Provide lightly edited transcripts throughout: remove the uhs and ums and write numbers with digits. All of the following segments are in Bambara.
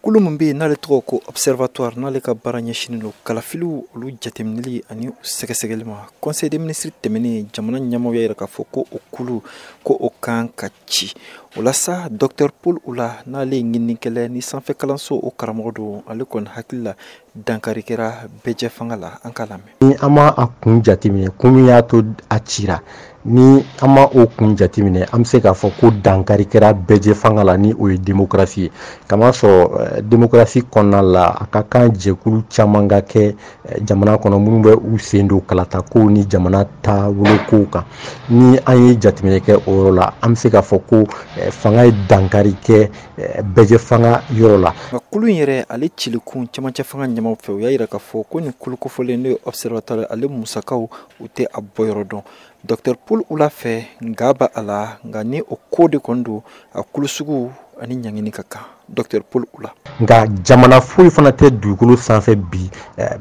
Kulu min bɛ yen n'ale tɔgɔ ko Observatoire, n'ale ka baara ɲɛsinnen don kalafiliw olu jateminɛli ani sɛgɛsɛgɛli ma, conseil des ministres tɛmɛnen, jamana ɲɛmaaw y'a jira k'a fɔ ko o kulu ko o kan ka ci. O la sa, docteur Paul Oula, n'ale ye ɲininikɛla ni sanfɛ kalanso o karamɔgɔ don, ale kɔni hakili la dankari kɛra bɛɛjɛ fanga la. An k'a lamɛn. Ni an ma a kun jateminɛ, kun min y'a to a cira, ni an ma o kun jateminɛ, an bɛ se k'a fɔ ko dankari kɛra bɛɛjɛ fanga la, ni o ye démocratie ye. Kamasɔrɔ démocratie kɔnɔna la, a ka kan jɛkulu caman ka kɛ jamana kɔnɔ minnu bɛ u sen don kalatakow ni jamana taabolokow kan. Ni an ye jateminɛ kɛ o yɔrɔ la, an bɛ se k'a fɔ ko fanga ye dankari kɛ bɛɛjɛ fanga yɔrɔ la. Nka kulu in yɛrɛ, ale cilikun cɛmancɛ fanga ɲɛmaw fɛ, u y'a jira k'a fɔ ko nin kulu kofɔlen, n'o ye Observatoire, ale musakaw u tɛ a bɔ yɔrɔ dɔn. Docteur Paul Oula fɛ, nka b'a a la, nka ni o ko de kɔni don, a kulu sugu ani ɲangini ka kan. Docteur Paul Oula. Nka jamana foyi fana tɛ dugukolo sanfɛ bi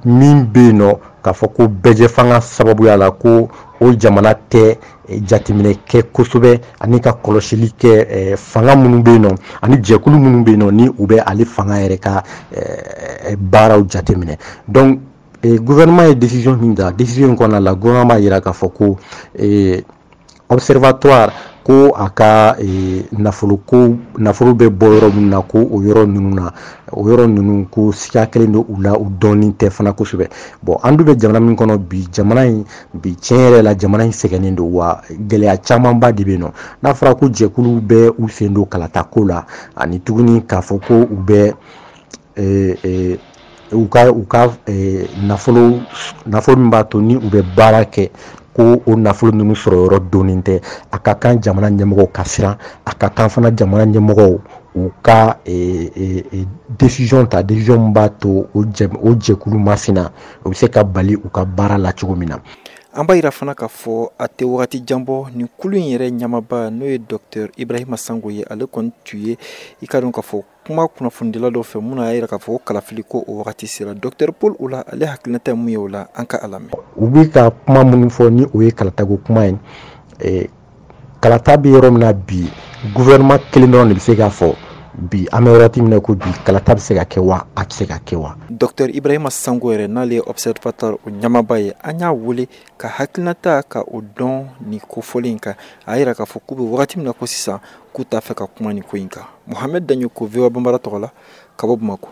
min bɛ yen nɔ k'a fɔ ko bɛɛjɛ fanga sababuya la ko o jamana tɛ jateminɛ kɛ kosɛbɛ ani ka kɔlɔsili kɛ fanga minnu bɛ yen nɔ ani jɛkulu minnu bɛ yen nɔ ni u bɛ ale fanga yɛrɛ ka baaraw jateminɛ. Donc gouvernement ye décision min ta, décision in kɔnɔna la, gouvernement b'a jira k'a fɔ ko Observatoire ko a ka nafolo ko nafolo bɛ bɔ yɔrɔ min na, ko o yɔrɔ ninnu na, o yɔrɔ ninnu ko siga kelen don u la, u dɔɔnin tɛ fana kosɛbɛ. Bon, an dun bɛ jamana min kɔnɔ bi, jamana in bi, tiɲɛ yɛrɛ la, jamana in sɛgɛnnen don wa gɛlɛya camanba de bɛ yen nɔ. N'a fɔra ko jɛkulu bɛ u sen don kalatako la, ani tuguni k'a fɔ ko u bɛ u ka nafolo min b'a to ni u bɛ baara kɛ, ko o nafolo ninnu sɔrɔ yɔrɔ dɔnnen tɛ, a ka kan jamana ɲɛmɔgɔw ka siran. A ka kan fana jamana ɲɛmɔgɔw u ka décision ta, décision min b'a to o jɛkulu masina o bɛ se ka bali u ka baara la cogo min na. An b'a yira fana k'a fɔ a tɛ wagati jan bɔ, nin kulu in yɛrɛ ɲɛmaaba, n'o ye docteur Ibrahima Sango ye, ale kɔni tun ye i ka dɔn k'a fɔ kuma kunnafonidila dɔ fɛ mun y'a yira k'a fɔ ko kalafili ko o wagati sera. Docteur Paul Oula, ale hakilinata ye mun ye o la? An ka a lamɛn. U bɛ ka kuma minnu fɔ, ni o ye kalatako kuma ye, kalata bɛ yɔrɔ min na bi, gouvernement kelen dɔrɔn de bɛ se k'a fɔ bi an bɛ wagati min na ko bi kalata bɛ se ka kɛ wa, a tɛ se ka kɛ wa. Docteur Ibrahima Sango yɛrɛ, n'ale ye Observatoire o ɲɛmaaba ye, an y'a wele ka hakilinata ka o dɔn nin kofɔlen in kan. A y'a yira k'a fɔ k'u bɛ wagati min na ko sisan, k'u t'a fɛ ka kuma nin ko in kan. Mohamed Daɲoko, VOA Banbara tɔgɔ la, ka bɔ Bamakɔ.